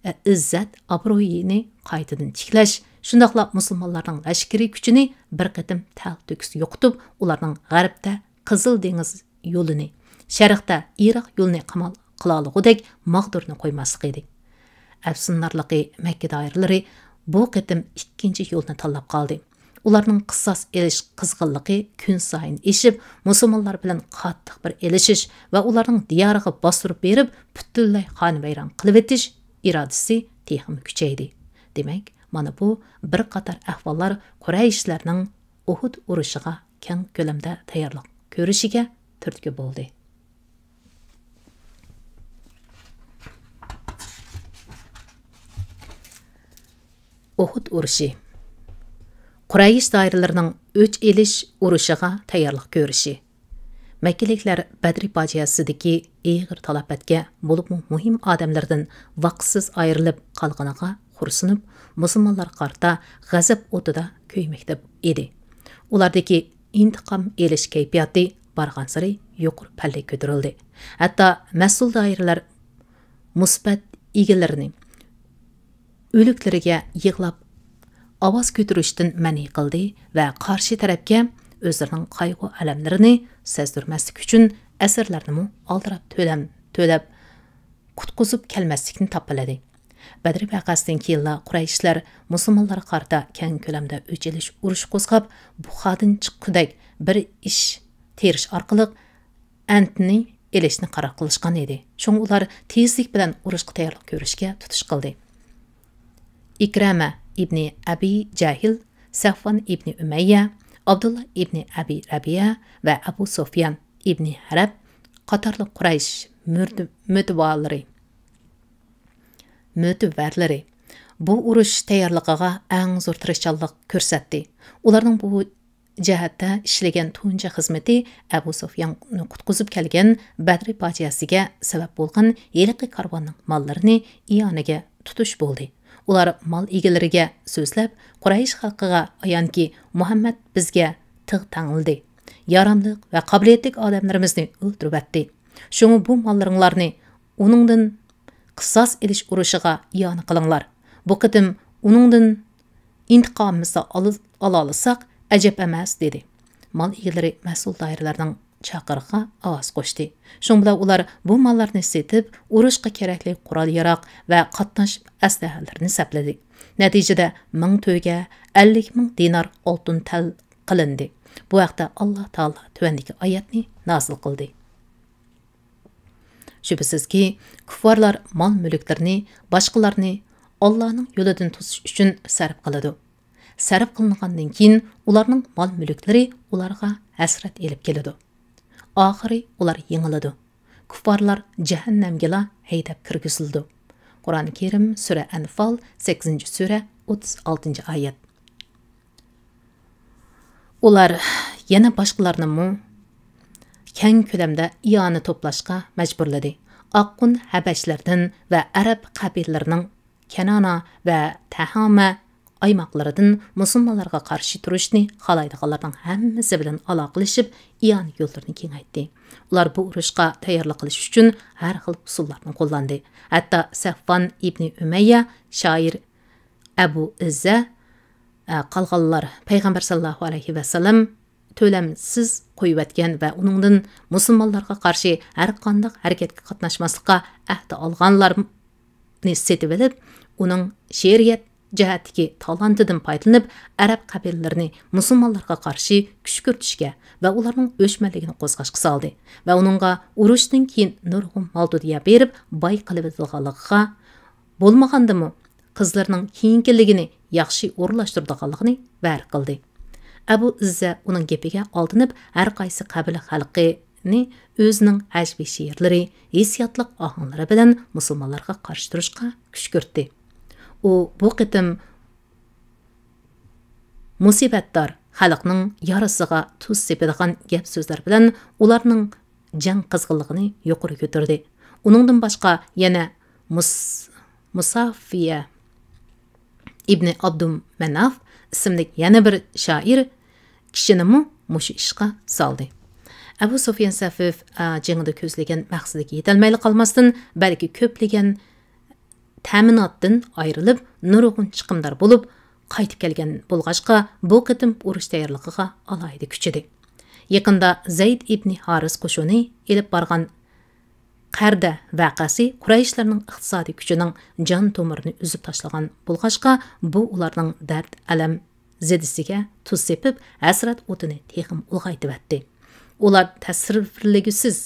ئە، ئىززەت-ئابرۇيىنى قايتىدىن تىكلەش، شۇنداقلا مۇسۇلمانلارنىڭ لەشكىرىي كۈچىنى بىر قېتىم تەلتۆكۈس يوقىتىپ، ئۇلارنىڭ غەربتە قىزىل دېڭىز يولىنى، شەرقتە ئىراق يولىنى قامال قىلالىغۇدەك ماغدۇرنى قويماسلىق ئىدى. ئەپسۇنارلىقى، مەككە دائىرىلىرى بۇ قېتىم ئىككىنچى يولنى تاللاپ قالدى. ئۇلارنىڭ قىساس ئېلىش قىزغىنلىقى كۈنسايىن ئېشىپ، مۇسۇلمانلار بىلەن قاتتىق بىر ئېلىشىش ۋە ئۇلارنىڭ دىيارىغا باستۇرۇپ بېرىپ، پۈتۈنلەي خانىۋەيران قىلىۋېتىش ئىرادىسى تېخىمۇ كۈچەيدى. دېمەك، مانا بۇ بىر قاتار ئەھۋاللار قۇرەيشلەرنىڭ ئۇھۇد ئۇرۇشىغا كەڭ كۆلەمدە تەييارلىق كۆرۈشىگە تۈرتكە بولدى. ئۇھۇد ئۇرۇشى. قۇرەيش دائىرىلىرىنىڭ ئۆچ ئېلىش ئۇرۇشىغا تەييارلىق كۆرۈشى. مەككىلىكلەر بەدرى پاجىئەسىدىكى ئېغىر تالاپەتكە، بولۇپمۇ مۇھىم ئادەملىرىدىن ۋاقىتسىز ئايرىلىپ قالغىنىغا خورسىنىپ، مۇسۇلمانلارغا قارىتا غەزەپ ئوتىدا كۆيمەكتە ئىدى. ئۇلاردىكى ئىنتىقام ئېلىش كەيپىياتى بارغانسېرى يۇقىرى پەللىگە كۆتۈرۈلدى. ھەتتا مەسئۇل دائىرىلەر مۇسىبەت ئىگىلىرىنى ئۆلۈكلىرىگە يىغلاپ ئاۋاز كۆتۈرۈشتىن مەنئى قىلدى ۋە قارشى تەرەپكە ئۆزلىرىنىڭ قايغۇ-ئەلەملىرىنى سەزدۈرمەسلىك ئۈچۈن ئەسىرلەرنىمۇ ئالدىراپ تۆلەم-، تۆلەپ قۇتقۇزۇپ كەلمەسلىكنى تاپىلىدى. بەدر ۋەقەسىدىن كېيىنلا قۇرەيشلەر مۇسۇلمانلارغا قارىتا كەڭ كۆلەمدە ئۆچ ئېلىش ئۇرۇشى قوزغاپ، بۇخادىن چىققۇدەك بىر ئىش تېرىش ئارقىلىق ئەنتنى ئېلىشنى قارار قىلىشقان ئىدى. شۇڭا ئۇلار تېزلىك بىلەن ئۇرۇشقا تەييارلىق كۆرۈشكە تۇتۇش قىلدى. ئىكرەمە ئىبنى ئەبى جەھىل، سەفۋان ئىبنى ئۈمەييە، ئابدۇللا ئىبنى ئەبى رەبىئە ۋە ئەبۇ سۇفيان ئىبنى ھەرب قاتارلىق قۇرەيش مۆتىۋەرلىرى، مۆتىۋەرلىرى بۇ ئۇرۇش تەييارلىقىغا ئەڭ زور تىرىشچانلىق كۆرسەتتى. ئۇلارنىڭ بۇ جەھەتتە ئىشلىگەن تۇنجى خىزمىتى ئەبۇ سۇفياننى قۇتقۇزۇپ كەلگەن بەدرى پاجىئەسىگە سەۋەب بولغان ھېلىقى كارۋاننىڭ ماللىرىنى ئىئانىگە تۇتۇش بولدى. ئۇلار مال ئىگىلىرىگە سۆزلەپ، قۇرەيش خەلقىگە ئايانكى، مۇھەممەد بىزگە تىغ تەڭلىدى. ياراملىق ۋە قابىلىيەتلىك ئادەملىرىمىزنى ئۆلتۈرۈۋەتتى. شۇڭا بۇ ماللىرىڭلارنى ئۇنىڭدىن قىساس ئېلىش ئۇرۇشىغا ئىئانە قىلىڭلار. بۇ قېتىم ئۇنىڭدىن ئىنتىقامىمىزنى ئال-، ئالالىساق ئەجەب ئەمەس، دېدى. مال ئىگىلىرى مەسئۇل دائىرىلەرنىڭ چاقىرىقىغا ئاۋاز قوشتى. شۇنىڭ بىلەن ئۇلار بۇ ماللارنى سېتىپ، ئۇرۇشقا كېرەكلىك قورال-ياراغ ۋە قاتناش ئەسلىھەلىرىنى سەپلىدى. نەتىجىدە مىڭ تۆگە ئەللىك مىڭ دىنار ئالتۇن تەل قىلىندى. بۇ ھەقتە ئاللا تائالا تۆۋەندىكى ئايەتنى نازىل قىلدى. شۈبھىسىزكى، كۇففارلار مال-مۈلۈكلىرىنى باشقىلارنى ئاللانىڭ يولىدىن توسۇش ئۈچۈن سەرپ قىلىدۇ. سەرپ قىلىنغاندىن كېيىن، ئۇلارنىڭ مال-مۈلۈكلىرى ئۇلارغا ھەسرەت ئېلىپ كېلىدۇ. ئاخىرى ئۇلار يېڭىلىدۇ. كۇففارلار جەھەننەمگىلا ھەيدەپ كىرگۈزۈلىدۇ. قۇرئانى كەرىم، سۈرە ئەنفال، سەككىزىنچى سۈرە، ئوتتۇز ئالتىنچى ئايەت. ئۇلار يەنە باشقىلارنىمۇ كەڭ كۆلەمدە ئىئانە توپلاشقا مەجبۇرلىدى. ئاققۇن ھەبەشلەردىن ۋە ئەرەب قەبىلىلىرىنىڭ كەنانە ۋە تەھامە ئايماقلىرىدىن مۇسۇلمانلارغا قارشى تۇرۇشنى خالايدىغانلارنىڭ ھەممىسى بىلەن ئالاقىلىشىپ، ئىئانە يوللىرىنى كېڭەيتتى. ئۇلار بۇ ئۇرۇشقا تەييارلىق قىلىش ئۈچۈن ھەر خىل ئۇسۇللارنى قوللاندى. ھەتتا سەفۋان ئىبنى ئۈمەييە، شائىر ئەبۇ ئىززە، ئە، قالغانلار پەيغەمبەر ساللاللاھۇ ئەلەيھى ۋەسەللەم تۆلەمسىز قويۇۋەتكەن ۋە ئۇنىڭدىن مۇسۇلمانلارغا قارشى ھەر قانداق ھەرىكەتكە قاتناشماسلىققا ئەھدە ئالغانلارنى سېتىۋېلىپ، ئۇنىڭ شېئىرىيەت جەھەتتىكى تالانتىدىن پايدىلىنىپ، ئەرەب قەبىلىلىرىنى مۇسۇلمانلارغا قارشى كۈشكۈرتۈشكە ۋە ئۇلارنىڭ ئۆچمەنلىكىنى قوزغاشقا سالدى ۋە ئۇنىڭغا ئۇرۇشتىن كېيىن نۇرغۇن مال-دۇنيا بېرىپ، باي قىلىۋېتىدىغانلىقىغا، بولمىغاندىمۇ قىزلىرىنىڭ كېيىنكىلىكىنى ياخشى ئورۇنلاشتۇرىدىغانلىقىنى ۋەدە قىلدى. ئەبۇ ئىززە ئۇنىڭ گېپىگە ئالدىنىپ، ھەر قايسى قەبىلە خەلقىنى ئۆزىنىڭ ھەجۋىي شېئىرلىرى، ھېسسىياتلىق ئاھاڭلىرى بىلەن مۇسۇلمانلارغا قارشى تۇرۇشقا كۈشكۈرتتى. ئۇ بۇ قېتىم مۇسىبەتدار خەلقنىڭ يارىسىغا تۇز سېپىدىغان گەپ-سۆزلەر بىلەن ئۇلارنىڭ جەڭ قىزغىنلىقىنى يۇقىرى كۆتۈردى. ئۇنىڭدىن باشقا يەنە مۇس-، مۇسافىيە ئىبنى ئابدۇمەناف ئىسىملىك يەنە بىر شائىر كىشىنىمۇ مۇشۇ ئىشقا سالدى. ئەبۇ سۇفيان سەفىف، ئا، جېڭىدا كۆزلىگەن مەقسىتىگە يېتەلمەيلا قالماستىن، بەلكى كۆپلىگەن تەمىناتتىن ئايرىلىپ، نۇرغۇن چىقىمدار بولۇپ قايتىپ كەلگەن بولغاچقا، بۇ قېتىم ئۇرۇش تەييارلىقىغا ئالاھىدە كۈچىدى. يېقىندا زەيد ئىبنى ھارىس قوشۇنى ئېلىپ بارغان قەردە ۋەقەسى قۇرەيشلەرنىڭ ئىقتىسادىي كۈچىنىڭ جان تومۇرىنى ئۈزۈپ تاشلىغان بولغاچقا، بۇ ئۇلارنىڭ دەرد-ئەلەم زېدىسىگە تۇز سېپىپ، ھەسرەت ئوتىنى تېخىمۇ ئۇلغايتىۋەتتى. ئۇلار تەسۋىرلىگۈسىز،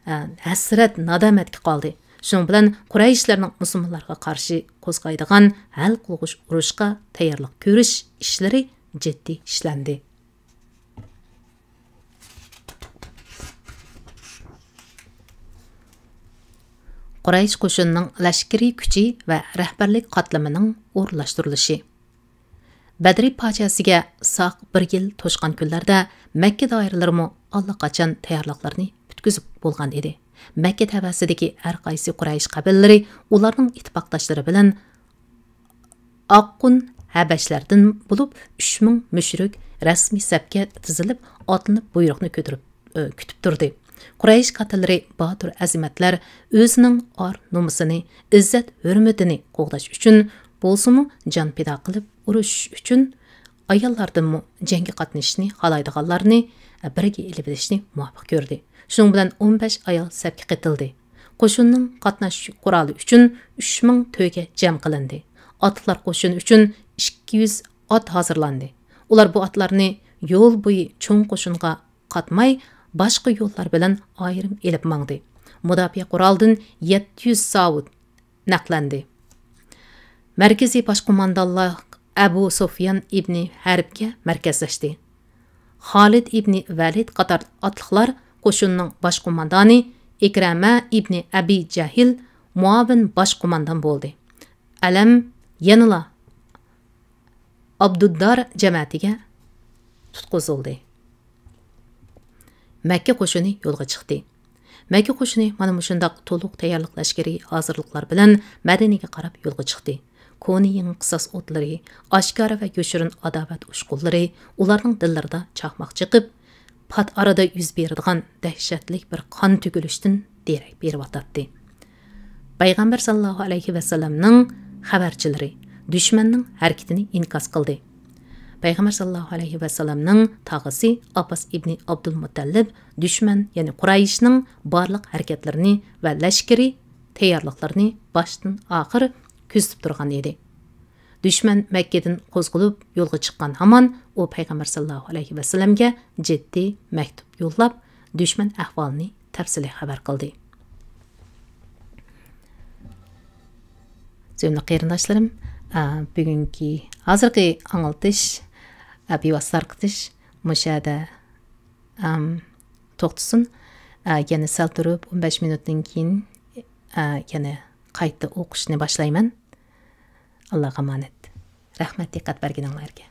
ئە، ھەسرەت-نادامەتكە قالدى. شۇنىڭ بىلەن قۇرەيشلەرنىڭ مۇسۇلمانلارغا قارشى قوزغايدىغان ھەل قىلغۇچ ئۇرۇشقا تەييارلىق كۆرۈش ئىشلىرى جىددىي ئىشلەندى. قۇرەيش قوشۇنىنىڭ لەشكىرىي كۈچى ۋە رەھبەرلىك قاتلىمىنىڭ ئورۇنلاشتۇرۇلۇشى. بەدرى پاجىئەسىگە ساق بىر يىل توشقان كۈنلەردە مەككە دائىرىلىرىمۇ ئاللىقاچان تەييارلىقلىرىنى پۈتكۈزۈپ بولغان ئىدى. مەككە تەۋەسىدىكى ھەر قايسى قۇرەيش قەبىلىلىرى ئۇلارنىڭ ئىتتىپاقداشلىرى بىلەن ئاققۇن ھەبەشلەردىن بولۇپ، ئۈچ مىڭ مۇشرىك رەسمىي سەپكە تىزىلىپ، ئاتلىنىپ بۇيرۇقنى كۆتۈرۈپ، ئۆ، كۈتۈپ تۇردى. قۇرەيش قاتىللىرى باتۇر ئەزىمەتلەر ئۆزىنىڭ ئار-نومۇسىنى، ئىززەت-ھۆرمىتىنى قوغداش ئۈچۈن بولسىمۇ جان پىدا قىلىپ ئۇرۇشۇش ئۈچۈن، ئاياللاردىنمۇ جەڭگە قاتنىشىشنى خالايدىغانلارنى بىرگە ئېلىۋېلىشنى مۇۋاپىق كۆردى. شۇنىڭ بىلەن ئون بەش ئايال سەپكە قېتىلدى. قوشۇننىڭ قاتناش قورالى ئۈچۈن ئۈچ مىڭ تۆگە جەم قىلىندى. ئاتلىقلار قوشۇنى ئۈچۈن ئىككى يۈز ئات ھازىرلاندى. ئۇلار بۇ ئاتلارنى يول بويى چوڭ قوشۇنغا قاتماي، باشقا يوللار بىلەن ئايرىم ئېلىپ ماڭدى. مۇداپىئە قورالىدىن يەتتە يۈز ساۋۇت نەقلەندى. مەركىزىي باش قوماندانلىق ئەبۇ سۇفيان ئىبنى ھەربكە مەركەزلەشتى. خالىد ئىبنى ۋەلىد قاتار ئاتلىقلار قوشۇننىڭ باش قوماندانى، ئىكرەمە ئىبنى ئەبى جەھىل مۇئاۋىن باش قوماندان بولدى. ئەلەم يەنىلا ئابدۇددار جەمەتىگە تۇتقۇزۇلدى. مەككە قوشۇنى يولغا چىقتى. مەككە قوشۇنى مانا مۇشۇنداق تولۇق تەييارلىق، لەشكىرىي ھازىرلىقلار بىلەن مەدىنىگە قاراپ يولغا چىقتى. كونا يېڭى قىساس ئوتلىرى، ئاشكارا ۋە يوشۇرۇن ئاداۋەت ئۇچقۇنلىرى ئۇلارنىڭ دىللىرىدا چاقماق چېقىپ، پات ئارىدا يۈز بېرىدىغان دەھشەتلىك بىر قان تۆكۈلۈشتىن دېرەك بېرىۋاتاتتى. پەيغەمبەر ساللاللاھۇ ئەلەيھى ۋەسەللەمنىڭ خەۋەرچىلىرى دۈشمەننىڭ ھەرىكىتىنى ئىنكاس قىلدى. پەيغەمبەر ساللاللاھۇ ئەلەيھى ۋەسەللەمنىڭ تاغىسى ئابباس ئىبنى ئابدۇلمۇتەللىپ دۈشمەن، يەنى قۇرەيشنىڭ بارلىق ھەرىكەتلىرىنى ۋە لەشكىرىي تەييارلىقلىرىنى باشتىن ئاخىر كۆزىتىپ تۇرغان ئىدى. دۈشمەن مەككىدىن قوزغىلىپ يولغا چىققان ھامان، ئۇ پەيغەمبەر ساللاللاھۇ ئەلەيھى ۋەسەللەمگە جىددىي مەكتۇپ يوللاپ، دۈشمەن ئەھۋالىنى تەپسىلىي خەۋەر قىلدى. سۆيۈملۈك قېرىنداشلىرىم، ئە، بۈگۈنكى ھازىرقى ئاڭلىتىش، ئە، بىۋاسىتە تارقىتىش مۇشۇ يەردە، ئەم، توختىسۇن. ئە، يەنە سەل تۇرۇپ، ئون بەش مىنۇتتىن كېيىن، ئە، يەنە قايتا ئوقۇشنى باشلايمەن. ئاللاغا ئامانەت. رەھمەت دىققەت بەرگىنىڭلارگە.